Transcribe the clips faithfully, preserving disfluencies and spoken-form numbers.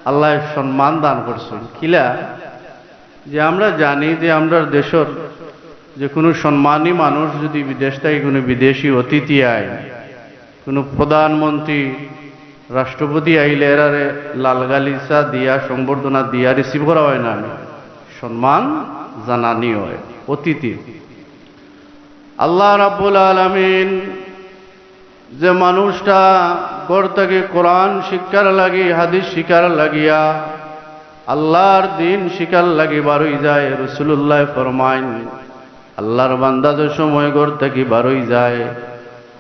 আল্লায় সম্মান দান করছইন। কিলা? যে আমরা জানি যে আমরার দেশর যে কুনু সম্মানী মানুষ যুদি বিদেশ থাকি কুনু বিদেশি অতিথি আইন, কুনু প্রধানমন্ত্রী, রাষ্ট্রপতি আইলে এরারে লাল গালিচা দিয়া, সংবর্ধনা দিয়া receive করা অয় না নি? সম্মান জানানি অয় অতিথি। আল্লাহ রাব্বুল আলামিন যে মানুষটা ঘর থাকি কোরআন শিক্ষার লাগি, হাদিস শিক্ষার লাগিয়া, আল্লাহর দিন শিক্ষার লাগি বারই যায়, রাসূলুল্লায় ফরমাইন, আল্লাহর বান্দা যে সময় ঘর থাকি বারই যায়,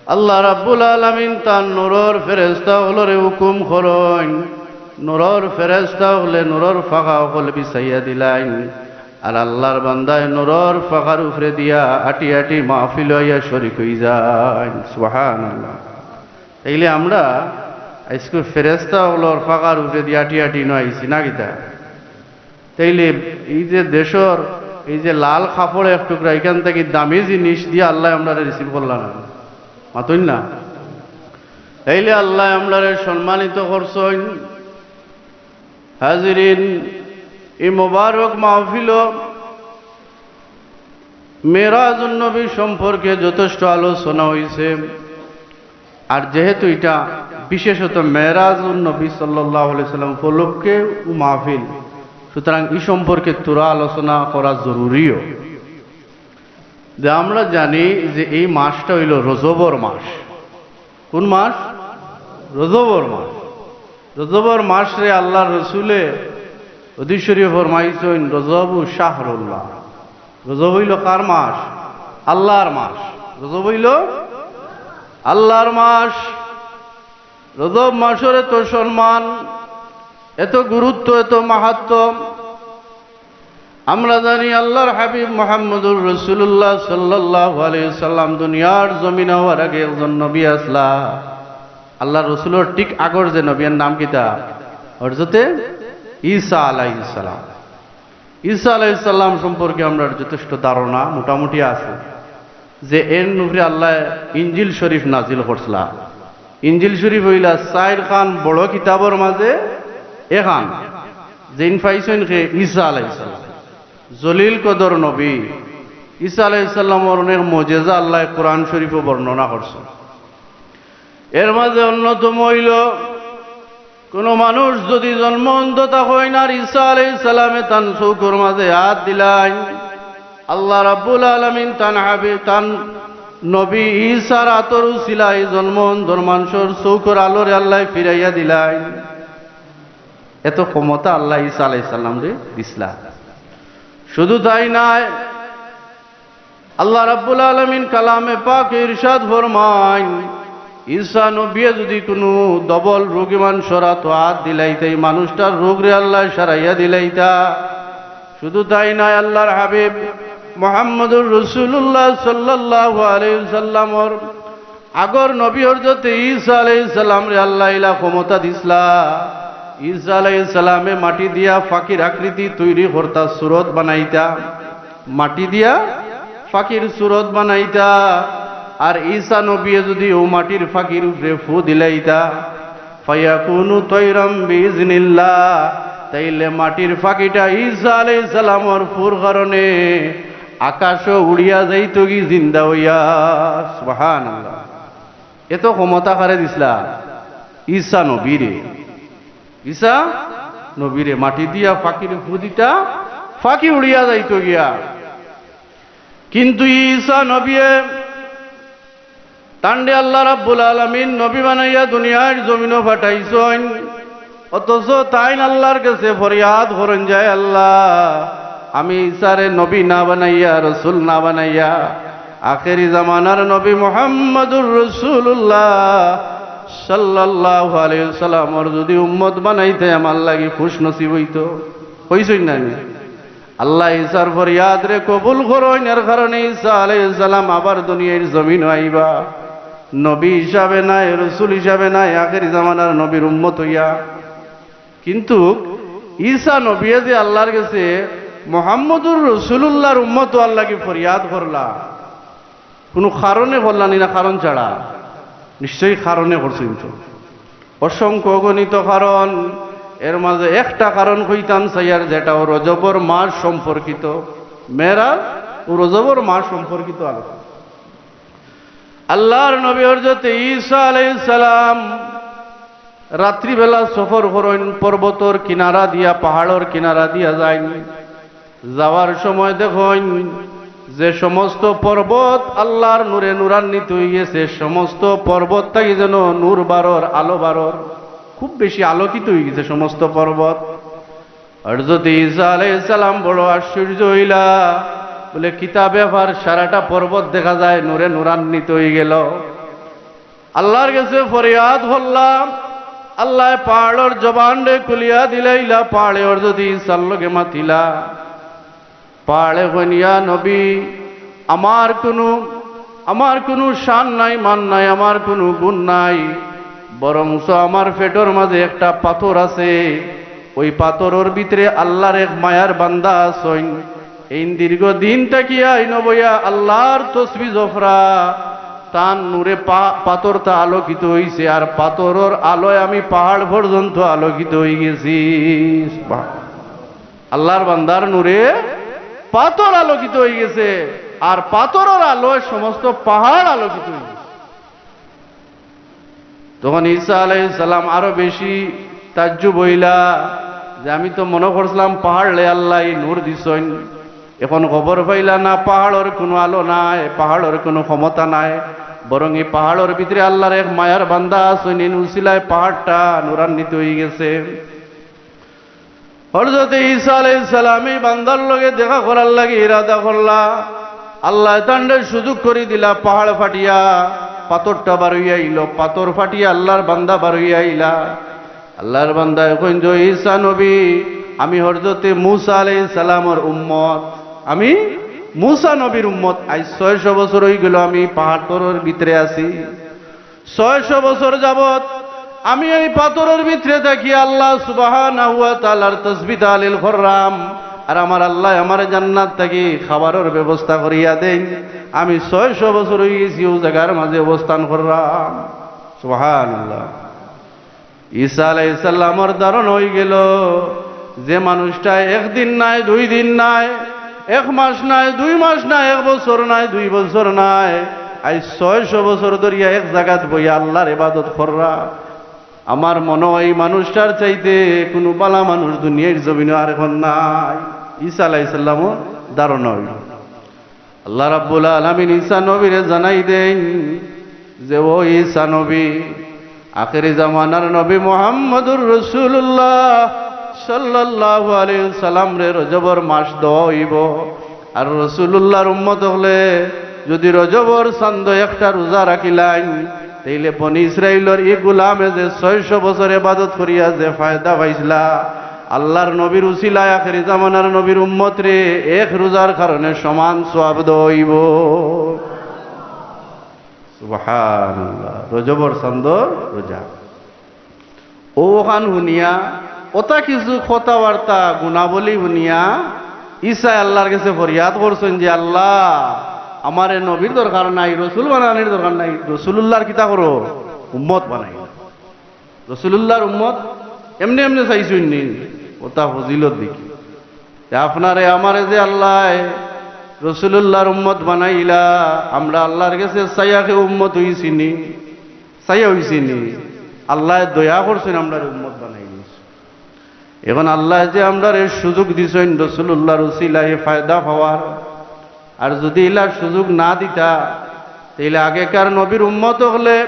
আল্লাহ রাব্বুল আলামিন তান নূরর ফেরেশতা অকলরে হুকুম করইন, নূরর ফেরেশতা অকলে নূরর ফাঁকা অকল বিছাইয়া দিলাইন, আর আল্লাহর বান্দায় নূরর ফাঁকার উপরে দিয়া আটি আটি মাহফিল অইয়া শরিক অই যাইন। সুবহানাল্লাহ। তাইলে আমরা আইজকু ফেরেশতা অকলর ফাঁকার উপরে দিয়া আটি আটি নু আইছি না কিতা? তাইলে এই যে দেশর এই যে লাল কাপড় এক টুকরা, ইখান থাকি দামি জিনিস দিয়া আল্লায় আমরারে receive করলা না, মাতইন না? তাইলে আল্লায় আমরারে সম্মানিত করছইন। হাজিরিন, এই মোবারক মাহফিলো মেরাজুন নবী সম্পর্কে যথেষ্ট আলোচনা অইছে। আর যেহেতু ইটা বিশেষত মেরাজুন নবী সাল্লাল্লাহু আলাইহি সাল্লাম উপলক্ষে ও মাহফিল, সুতরাং ই সম্পর্কে থুড়া আলোচনা করা জরুরিও। যে আমরা জানি যে এই মাসটা অইলো রজবর মাস। কুন মাস? রজবর মাস। রজবর মাসরে আল্লাহর রসুলে হাদিস শরিফো ফরমাইছইন, "রজবু শাহরুল্লাহ।" রজব অইলো কার মাস? আল্লাহর মাস। রজব অইলো আল্লাহর মাস। রজব মাসর এত সম্মান, এত গুরুত্ব, এত মাহাত্ম্য। আমরা জানি আল্লাহর হাবিব মুহাম্মদুর রাসূলুল্লাহ সাল্লাল্লাহু আলাইহি সাল্লাম দুনিয়ার জমিন অওয়ার আগে একজন নবী আছলা। আল্লাহর রসুলর ঠিক আগর যে নবীর নাম কিতা? হযরতে ঈসা আলাইহিস সালাম। ঈসা আলাইহিস সালাম সম্পর্কে আমরার যথেষ্ট ধারণা মোটামুটি আছে যে এর উপরে আল্লায় ইঞ্জিল শরিফ নাজিল করছলা। ইঞ্জিল শরিফ অইলা চাইর খান বড় কিতাবর মাঝে এখান, যেইন পাইছইন কে? ঈসা আলাইহিস সালাম। জলিল কদর নবী। ঈসা আলাইহিস সালামর অনেক মজেজা আল্লায় কোরআন শরিফো বর্ণনা করছইন। এর মাঝে অন্যতম অইলো, কুনু মানুষ যুদি জন্ম অন্ধ থাকইন আর ঈসা আলাইহিস সালামে তান চউখর মাঝে আত দিলাইন, আল্লাহ রাব্বুল আলামিন তান হাবিব, তান নবী ঈসার আতর উছিলায় জন্ম অন্ধর মানষর চউখর আলোরে আল্লায় ফিরাইয়া দিলাইন। এত ক্ষমতা আল্লায় ঈসা আলাইহিস সালামরে দিছলা। শুধু তাই নায়, আল্লাহ রাব্বুল আলামিন কালামে পাকে ইরশাদ ফরমাইন, ঈসা নবিয়ে যুদি কুনু দুর্বল রুগী মানষর আতো আত দিলাইতা, ই মানুষটার রোগরে আল্লায় সারাইয়া দিলাইতা। শুধু তাই নায়, আল্লাহর হাবিব মুহাম্মদুর রাসূলুল্লাহ সাল্লাল্লাহু আলাইহি ওয়াসাল্লামর আগর নবী হযরতে ঈসা আলাইহিস সালামরে আল্লায় ইলা ক্ষমতা দিছলা। ঈসা আলাইহিস সালামে মাটি দিয়া পাখির আকৃতি তৈরি করতা, সুরত বানাইতা, মাটি দিয়া পাখির সুরত বানাইতা। আর ঈসা নবিয়ে যুদি অউ মাটির পাখির উপরে ফু দিলাইতা, ফায়াকুনু তায়রাম বিইজনিল্লাহ, তাইলে মাটির পাখিটা ঈসা আলাইহিস সালামর ফুর কারণে আকাশো উড়িয়া যাইতোগি জিন্দা অইয়া। সুবহানাল্লাহ। এত ক্ষমতা কারে দিছলা? ঈসা নবীরে। ঈসা নবীরে মাটি দিয়া পাখিরে ফু দিতা, পাখি উড়িয়া যাইতো গিয়া। কিন্তু ঈসা নবিয়ে তানরে আল্লাহ রাব্বুল আলামিন নবী বানাইয়া দুনিয়ার জমিনো পাঠাইছইন, অথচ তাইন আল্লাহর গেছে ফরিয়াদ করইন যায়, "আল্লাহ, আমি ঈসারে নবী না বানাইয়া, রসুল না বানাইয়া, আখেরি জামানার নবী মুহাম্মদুর রাসূলুল্লাহ সাল্লাল্লাহু আলাইহি ওয়াসাল্লামর যুদি উম্মত বানাইতে আমার লাগি খুশ নসিব অইতো।" কইছইন না নি? আল্লাহ ঈসার ফরিয়াদরে কবুল করইন, এর কারণে ঈসা আলাইহিস সালাম আবার দুনিয়ার জমিনো আইবা, নবী হিসাবে নায়, রসুল হিসাবে নায়, আখেরি জামানার নবীর উম্মত অইয়া। কিন্তু ঈসা নবিয়ে যে আল্লাহর গেছে মুহাম্মদুর রাসূলুল্লাহর উম্মত অওয়ার লাগি ফরিয়াদ করলা, কুনু কারণে করলা নি না কারণ ছাড়া? নিশ্চয়ই কারণে করছইন তো। অসংখ্য অগণিত কারণ। এর মাঝে একটা কারণ কইতাম চাইয়ার, যেটা অউ রজবর মাস সম্পর্কিত, মেরাজ অউ রজবর মাস সম্পর্কিত আলোচনা। আল্লাহর নবী হযরতে ঈসা আলাইহিস সালাম রাত্রিবেলা সফর করইন, পর্বতর কিনারা দিয়া, পাহাড়র কিনারা দিয়া যাইন। যাওয়ার সময় দেখইন যে সমস্ত পর্বত আল্লাহর নূরে নূরান্বিত অইগেছে, সমস্ত পর্বত থাকি যেন নূর বারর, আলো বারর, খুব বেশি আলোকিত অইগেছে সমস্ত পর্বত। হযরতে ঈসা আলাইহিস সালাম বড় আশ্চর্য অইলা, বলে, "কিতা ব্যাপার, সারাটা পর্বত দেখা যায় নূরে নূরান্বিত অইগেল।" আল্লাহর গেছে ফরিয়াদ করলা, আল্লায় পাহাড়র জবানরে খুলিয়া দিলাইলা, পাহাড়ে হযরতে ঈসার লগে মাতিলা। পাহাড়ে কইন, "ইয়া নবী, আমার কুনু, আমার কুনু শান নাই, মান নাই, আমার কুনু গুণ নাই, বরঞ্চ আমার পেটর মাঝে একটা পাথর আছে, অউ পাথরর ভিতরে আল্লাহর এক মায়ার বান্দা আছইন, এইন দীর্ঘ দিন থাকিয়া ইনো বইয়া আল্লাহর তসবি জফরা, তান নূরে পা-, পাথরটা আলোকিত অইছে, আর পাথরর আলোয় আমি পাহাড় পর্যন্ত আলোকিত অইগেছি।" সুবহান। আল্লাহর বান্দার নূরে পাথর আলোকিত অইগেছে, আর পাথরর আলোয় সমস্ত পাহাড় আলোকিত অইগেছে। তখন ঈসা আলাইহিস সালাম আরো বেশি তাজ্জুব অইলা যে, "আমি তো মনো করছিলাম পাহাড়রে আল্লায় নূর দিছইন, এখন খবর পাইলা না, পাহাড়র কুনু আলো নাই, পাহাড়র কুনু ক্ষমতা নাই, বরং ই পাহাড়র ভিতরে আল্লাহর এক মায়ার বান্দা আছইন, এইন উছিলায় পাহাড়টা নূরান্বিত অইগেছে।" হযরতে ঈসা আলাইহিস সালাম ই বান্দার লগে দেখা করার লাগি ইরাদা করলা। আল্লায় তানরে সুযোগ করি দিলা, পাহাড় ফাটিয়া পাথরটা বারইয়া আইলো, পাথর ফাটিয়া আল্লাহর বান্দা বারইয়া আইলা। আল্লাহর বান্দায় কইন যে, "ঈসা নবী, আমি হযরতে মুসা আলাইহিস সালামর উম্মত, আমি মুসা নবীর উম্মত। আইজ ছয়শো বছর অইগেল আমি পাহাড়র ভিতরে আছি।" ছয়শো বছর যাবত আমি এই পাথরর ভিতরে থাকি আল্লাহ সুবহানাহু ওয়া তাআলার তসবি তাহলিল কররাম, আর আমার আল্লায় আমারে জান্নাত থাকি খাবারর ব্যবস্থা করিয়া দেইন। আমি ছয়শো বছর অইগেছে অউ জাগার মাঝে অবস্থান কররাম। সুবহানাল্লাহ। ঈসা আলাইহিস সালামর ধারণা অইগেল, যে মানুষটা একদিন নায়, দুই দিন নায়, এক মাস নায়, দুই মাস নায়, এক বছর নায়, দুই বছর নায়, আইজ ছয়শো বছর ধরিয়া এক জাগাত বইয়া আল্লাহর ইবাদত কররা, আমার মনো অয় ই মানুষটার চাইতে কুনু ভালা মানুষ দুনিয়ার জমিনো আর অখন নাই। ঈসা আলাইহিস সালামর ধারণা অইল। আল্লাহ রাব্বুল আলামিন ঈসা নবীরে জানাই দেইন যে, "ও ঈসা নবী, আখেরি জামানার নবী মুহাম্মদুর রাসূলুল্লাহ সাল্লাল্লাহু আলাইহি ওয়াসাল্লামরে রজবর মাস দেওয়া অইবো। আর রাসূলুল্লাহর উম্মত অকলে যুদি রজবর চান্দো একটা রোজা রাখিলাইন, তাইলে বনি ইসরাইলর ই গোলামে যে ছয়শো বছর ইবাদত করিয়া যে ফায়দা পাইছলা, আল্লাহর নবীর উছিলায় আখেরি জামানার নবীর উম্মতরে এক রোজার কারণে সমান সওয়াব দেওয়া অইবো।" সুবহানাল্লাহ। রজবর চান্দর রোজা। অউ অখান হুনিয়া, অতা কিছু কথাবার্তা, গুণাবলী হুনিয়া, ঈসায় আল্লাহর গেছে ফরিয়াদ করছইন যে, "আল্লাহ, আমারে নবীর দরকার নাই, রসুল বানানির দরকার নাই, রসুলুল্লাহর কিতা করো, উম্মত বানাই।" রসুলুল্লাহর উম্মত এমনে এমনে চাইছইন নি, অতা ফজিলত দেখি। তে আপনারে আমারে যে আল্লায় রসুলুল্লাহর উম্মত বানাইলা, আমরা আল্লাহর গেছে চাইয়া কেউ উম্মত অইছি নি? চাইয়া অইছি নি? আল্লায় দয়া করছইন, আমরারে উম্মত বানাই দিছইন। এখন আল্লায় যে আমরারে সুযোগ দিছইন রসুলুল্লাহর উছিলায় ফায়দা পাওয়ার, আর যুদি ইলা সুযোগ না দিতা, তাইলে আগেকার নবীর উম্মত অকলে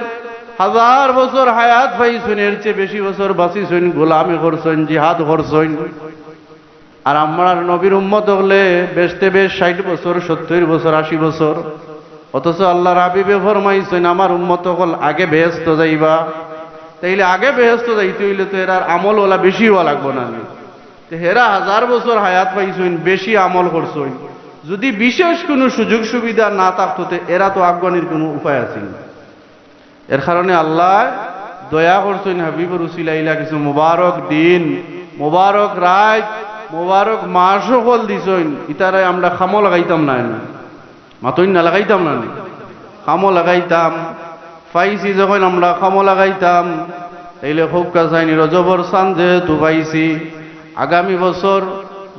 হাজার বছর হায়াত পাইছইন, এর চেয়ে বেশি বছর বাঁচিছইন, গোলামি করছইন, জিহাদ করছইন। আর আমরার নবীর উম্মত অকলে বেশতে বেশ ষাইট বছর, সত্তইর বছর, আশি বছর। অথচ আল্লাহর হাবিবে ফরমাইছইন, "আমার উম্মত অকল আগে বেহেস্তো যাইবা।" তাইলে আগে বেহেস্তো যাইতে অইলে তো এরার আমল অলা বেশি অওয়া লাগবো না নি? তে হেরা হাজার বছর হায়াত পাইছইন, বেশি আমল করছইন। যুদি বিশেষ কুনু সুযোগ সুবিধা না থাকতো, তে এরা তো আগুয়ানির কুনু উপায় আছিল না। এর কারণে আল্লায় দয়া করছইন, হাবিবর উছিলায় ইলা কিছু মোবারক দিন, মোবারক রাইত, মোবারক মাস অকল দিছইন। ইতারে আমরা কামো লাগাইতাম না নি? মাতইন না, লাগাইতাম না নি? কামো লাগাইতাম। পাইছি যখন আমরা কামো লাগাইতাম। তাইলে কউক্কা চাইন, রজবর চান যেহেতু পাইছি, আগামী বছর,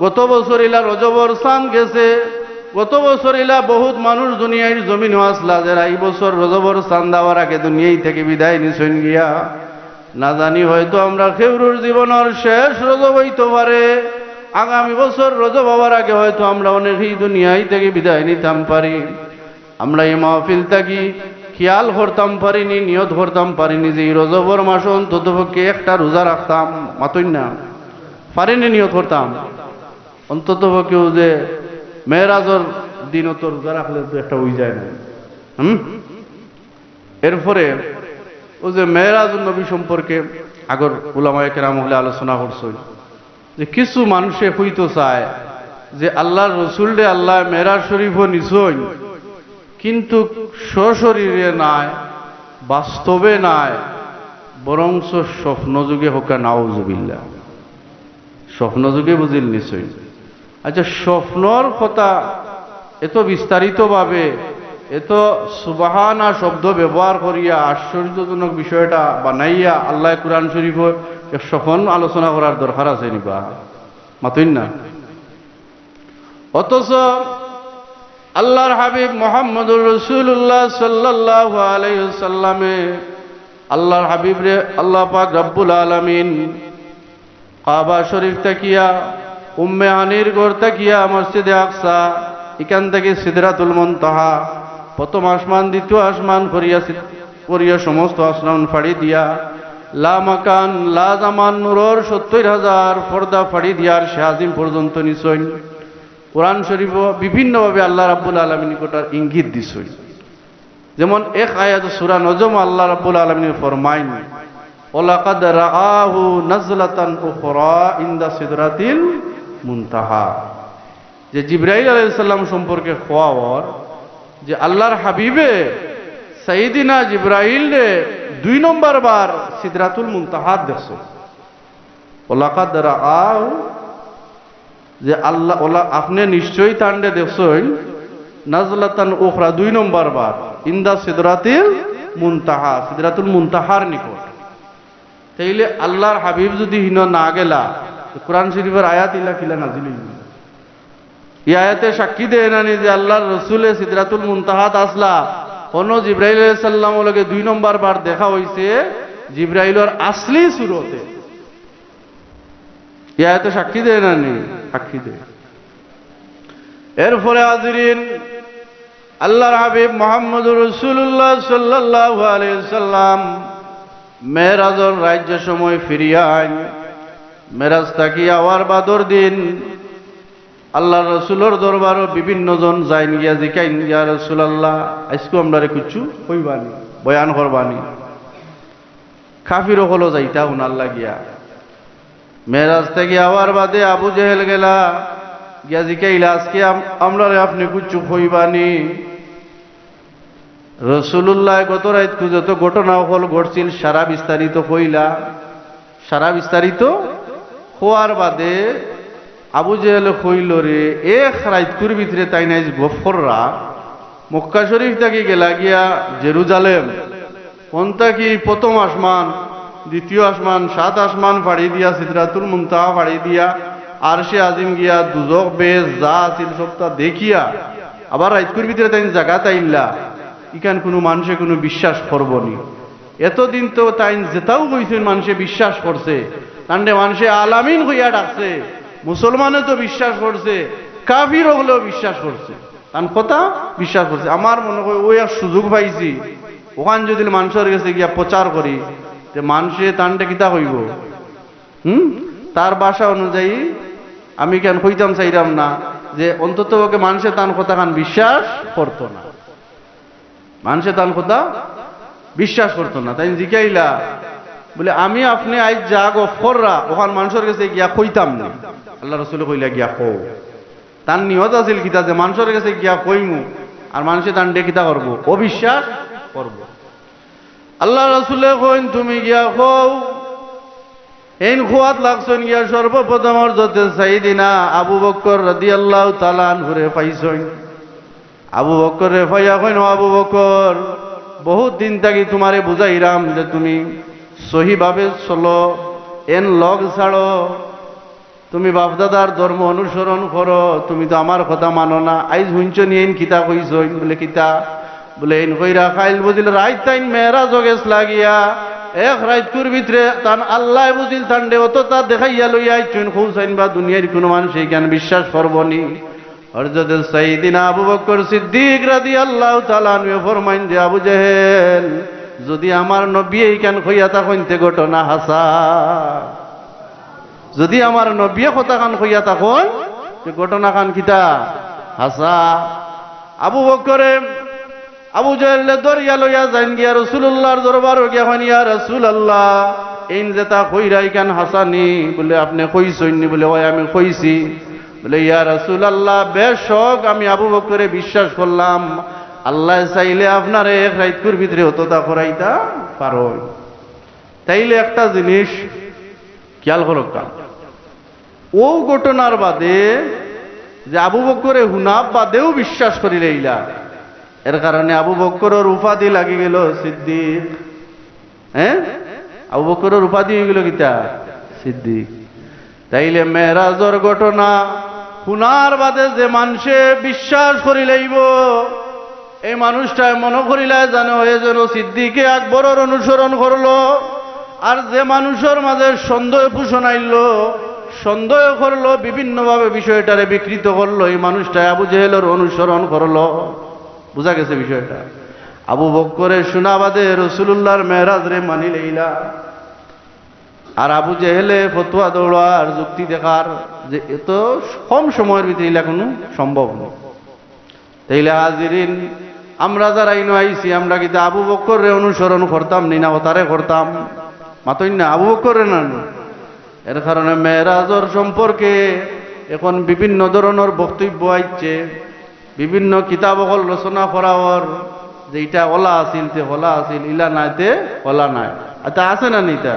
গত বছর ইলা রজবর চান গেছে, গত বছর ইলা বহুত মানুষ দুনিয়ার জমিনো আছলা, যেরা ই বছর রজবর চান দেওয়ার আগে দুনিয়াই থাকি বিদায় নিছইন গিয়া। না জানি হয়তো আমরা কেউরুর জীবনর শেষ রজব অইতো পারে, আগামী বছর রজব আওয়ার আগে হয়তো আমরা অনেকেই দুনিয়াই থাকি বিদায় নিতাম পারি। আমরা ই মাহফিল থাকি খিয়াল করতাম পারিনি, নিয়ত করতাম পারিনি যে ই রজবর মাসো অন্তত পক্ষে একটা রোজা রাখতাম, মাতইন না, পারিনি নিয়ত করতাম। অন্তত পক্ষেও যে মেরাজর দিনও তো রোজা রাখলে তো একটা অই যায় না। হুম? এরপরে অউ যে মেরাজুন নবী সম্পর্কে আগর উলামায়ে কেরাম অকলে আলোচনা করছইন যে কিছু মানষে কইতো চায় যে আল্লার রসুলরে আল্লায় মেরাজ শরীফো নিছইন, কিন্তু সশরীরে নায়, বাস্তবে নায়, বরঞ্চ স্বপ্নযোগে, কউক্কা নাউজুবিল্লাহ। স্বপ্নযোগে বুঝিল নিছইন। আচ্ছা, স্বপ্নর কথা এত বিস্তারিতভাবে, এত সুবহানা শব্দ ব্যবহার করিয়া আশ্চর্যজনক বিষয়টা বানাইয়া আল্লায় কুরআন শরীফো এক স্বপ্ন আলোচনা করার দরকার আছে নি বা? মাতইন না। অথচ আল্লার হাবিব মুহাম্মদুর রাসূলুল্লাহ সাল্লাল্লাহু আলাইহি ওয়াসাল্লামে, আল্লার হাবিবরে আল্লাহ পাক রব্বুল আলামিন কাবা শরীফ থাকিয়া, উম্মে হানির ঘর থাকিয়া মসজিদে আকসা, ইখান থাকি সিদরাতুল মুনতাহা, প্রথম আসমান, দ্বিতীয় আসমান করিয়া সিদ-, করিয়া সমস্ত আসমান ফাড়ি দিয়া, লা মাকান, লা জামান, নূরর সত্তইর হাজার পর্দা ফাড়ি দিয়া আরশে আজিম পর্যন্ত নিছইন। কুরআন শরীফো বিভিন্নভাবে আল্লাহ রাব্বুল আলামিন ই কথার ইঙ্গিত দিছইন। যেমন এক আয়াত সূরা নজম আল্লাহ রাব্বুল আলামিন ফরমাইন, "ওয়ালাকাদ রাআহু নাজলাতান উখরা ইনদা সিদরাতিল মুনতাহা।" যে জিব্রাইল আলাইহিস সালাম সম্পর্কে কওয়া অর যে আল্লাহর হাবিবে সাইয়্যিদিনা জিব্রাইলরে দুই নম্বর বার সিদরাতুল মুনতাহাত দেখছইন। ওয়ালাকাদ রাআহু, যে আল্লাহ, ওলা, আপনে নিশ্চয়ই তানরে দেখছইন, নাজলাতান উখরা, দুই নম্বর বার, ইনদা সিদরাতিল মুনতাহা, সিদরাতুল মুনতাহার নিকট। তাইলে আল্লাহর হাবিব যুদি হিনো না গেলা, তো কুরআন শরীফর আয়াত ইলা কিলা নাজিল অইলো? ই আয়াতে সাক্ষী দেয় না নি যে আল্লাহর রসুলে সিদরাতুল মুনতাহাত আছলা, হনো জিব্রাইল আলাইহিস সালামর লগে দুই নম্বর বার দেখা অইছে জিব্রাইলর আসলি সুরতে। ই আয়াতে সাক্ষী দেয় না নি? সাক্ষী দেয়। এরপরে হাজিরিন, আল্লাহর হাবিব মুহাম্মদুর রাসূলুল্লাহ সাল্লাল্লাহু আলাইহি ওয়াসাল্লাম মেরাজর রাইত যে সময় ফিরিয়া আইন, মেরাজ থাকি আওয়ার বাদর দিন আল্লাহর রসুলর দরবারো বিভিন্ন জন যাইন গিয়া জিকাইন, "ইয়া রাসূলুল্লাহ, আইজকু আমরারে কিচ্ছু কইবানি, বয়ান করবানি?" কাফির অকলও যাইতা হুনার লাগিয়া। মেরাজ থাকি আওয়ার বাদে আবু জেহেল গেলা, গিয়া জিকাইলা, "আজকে আম-, আমরারে আপনে কিচ্ছু কইবানি?" রসুলুল্লায় গত রাইতকু যত ঘটনা অকল ঘটছিল সারা বিস্তারিত কইলা। সারা বিস্তারিত কওয়ার বাদে আবু জেহেলে কইলো, "রে, এক রাইতকুর ভিতরে তাইন আইজ গফ কররা, মক্কা শরীফ থাকি গেলা গিয়া জেরুজালেম, হন থাকি প্রথম আসমান, দ্বিতীয় আসমান, সাত আসমান ফাড়ি দিয়া, সিদরাতুল মুনতাহা ফাড়ি দিয়া, আরশে আজিম গিয়া, দুজখ বেহেস্ত যা আছিল সবতা দেখিয়া, আবার রাইতকুর ভিতরে তাইন জাগাত আইলা, ইখান কুনু মানষে কুনু বিশ্বাস করবো নি?" এতদিন তো তাইন যেতাউ কইছইন মানষে বিশ্বাস করছে, তানরে মানষে আল আমিন কইয়া ডাকছে, মুসলমানে তো বিশ্বাস করছে, কাফির অকলেও বিশ্বাস করছে, তান কথা বিশ্বাস করছে। আমার মনে অয় অউ এক সুযোগ পাইছি, অখান যুদি মানষর গেছে গিয়া প্রচার করি, তে মানষে তানরে কিতা কইবো? হুম? তার ভাষা অনুযায়ী আমি কেন কইতাম চাইরাম না যে অন্তত পক্ষে মানষে তান কথাখান বিশ্বাস করতো না। মানষে তান কথা বিশ্বাস করতো না। তাইন জিকাইলা, বলে, "আমি আপনে আইজ যা গফ কররা, অখান মানষর গেছে গিয়া কইতাম নি।" আল্লাহর রসুলে কইলা, "গিয়া কও।" তান নিয়ত আছিল কিতা যে মানষর গেছে গিয়া কইমু, আর মানষে তানরে কিতা করবো? অবিশ্বাস করবো। আল্লাহর রসুলে কইন, "তুমি গিয়া কও।" এইন কওয়াত লাগছইন গিয়া সর্বপ্রথম হজরতে সাইয়্যিদিনা আবু বকর রাদিয়াল্লাহু তাআলা আনহুরে পাইছইন। আবু বকররে পাইয়া কইন, "ও আবু বকর, বহুত দিন থাকি তুমারে বুঝাইরাম যে তুমি সহিভাবে চলো, এন লগ ছাড়ো, তুমি বাপদাদার ধর্ম অনুসরণ করো, তুমি তো আমার কথা মানো না। আইজ হুনছো নি এইন কিতা কইছইন? বুলে, কিতা? বুলে, এইন কইরা কাইল বুজিল রাইত তাইন মেরাজো গেছলা গিয়া, এক রাইতকুর ভিতরে তান আল্লায় বুজিল তানরে অততা দেখাইয়া লইয়া আইছইন, কৌছাইন বা দুনিয়ার কুনু মানষে ইখান বিশ্বাস করবো নি? হযরতে সাইয়্যিদিনা আবু বকর সিদ্দিক রাদিয়াল্লাহু তাআলা আনহু ফরমাইন যে, আবু জেহেল, যুদি আমার নবীয়ে ইখান কইয়া থাকইন তে ঘটনা হাছা। যুদি আমার নবীয়ে কথাখান কইয়া থাকইন তে ঘটনাখান কিতা? হাছা। আবু বকরে আবু জেহেলরে ধরিয়া লইয়া যাইন গিয়া রাসুলুল্লাহর দরবারো গিয়া কইন, ইয়া রাসুলাল্লাহ, এইন যেতা কইরা ইখান হাছা নি? বুলে, আপনে কইছইন নি? বুলে, অয় আমি কইছি। বুলে, ইয়া রাসুলাল্লাহ, বেশক আমি আবু বকরে বিশ্বাস করলাম, আল্লায় চাইলে আপনারে এক রাইতকুর ভিতরে অততা করাইতা পারইন। তাইলে একটা জিনিস খিয়াল করউক্কা, অউ ঘটনার বাদে যে আবু বকরে হুনা বাদেও বিশ্বাস করিলাইলা, এর কারণে আবু বকরর উপাধি লাগি গেল সিদ্দিক। হ্যাঁ, আবু বকরর উপাধি অইগেল কিতা? সিদ্দিক। তাইলে মেরাজর ঘটনা হুনার বাদে যে মানষে বিশ্বাস করিলাইবো, এই মানুষটায় মনো করিলায় জানে অয় যেন সিদ্দিকে আকবরর অনুসরণ করলো, আর যে মানুষর মাঝে সন্দেহ পোষণ আইলো, সন্দেহ করলো, বিভিন্নভাবে বিষয়টারে বিকৃত করলো, এই মানুষটায় আবু জেহেলর অনুসরণ করলো। বুঝা গেছে বিষয়টা? আবু বকরে হুনা বাদে রাসুলুল্লাহর মেরাজরে মানিলাইলা, আর আবু জেহেলে ফতুয়া দৌড়ার, যুক্তি দেখার যে এত কম সময়র ভিতরে ইলা কুনু সম্ভব নায়। তাইলে হাজিরিন, আমরা যারা ইনো আইছি, আমরা কিতা আবু বকররে অনুসরণ করতাম নি না অতারে করতাম? মাতইন না, আবু বকররে না নি? এর কারণে মেরাজর সম্পর্কে এখন বিভিন্ন ধরনর বক্তব্য আইছে, বিভিন্ন কিতাব অকল রচনা করা অর, যে ইটা অলা আছিল তে অলা আছিল, ইলা নায় তে অলা নায়। ইতা আছে না নি ইতা?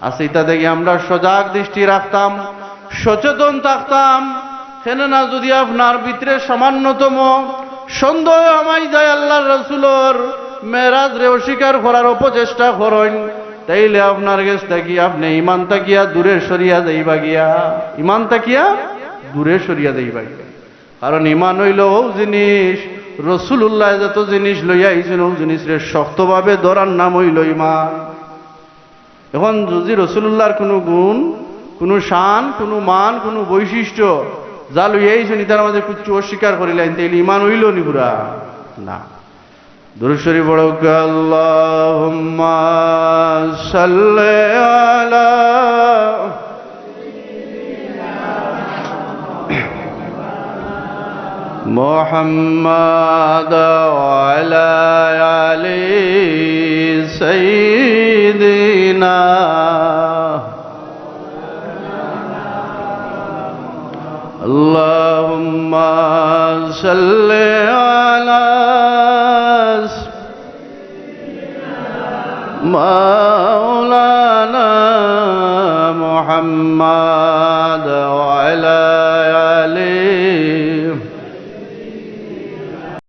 আছে। ইতা দেখি আমরা সজাগ দৃষ্টি রাখতাম, সচেতন থাকতাম। কেননা যুদি আপনার ভিতরে সামান্যতম সন্দেহ হামাই যায়, আল্লাহর রাসুলর মেরাজরে অস্বীকার করার অপচেষ্টা করইন, তাইলে আপনার গেছ থাকি আপনে ইমান থাকিয়া দূরে সরিয়া যাইবা গিয়া, ইমান থাকিয়া দূরে সরিয়া যাইবা গিয়া। কারণ ইমান অইলো অউ জিনিস, রাসুলুল্লায় যত জিনিস লইয়া আইছইন, অউ জিনিসরে শক্তভাবে ধরার নাম অইলো ইমান। এখন যুদি রাসুলুল্লাহর কুনু গুণ, কুনু শান, কুনু মান, কুনু বৈশিষ্ট্য যা লইয়া আইছইন, ইতার মাঝে কিচ্ছু অস্বীকার করিলাইন, তাইলে ইমান অইলো নি পুরা? না। দুরূদ শরীফ পড়উক্কা, আল্লাহুম্মা সাল্লি আলা মুহাম্মাদ ওয়া আলা আলি সাইয়্যিদিনা। اللهم صل على مولانا محمد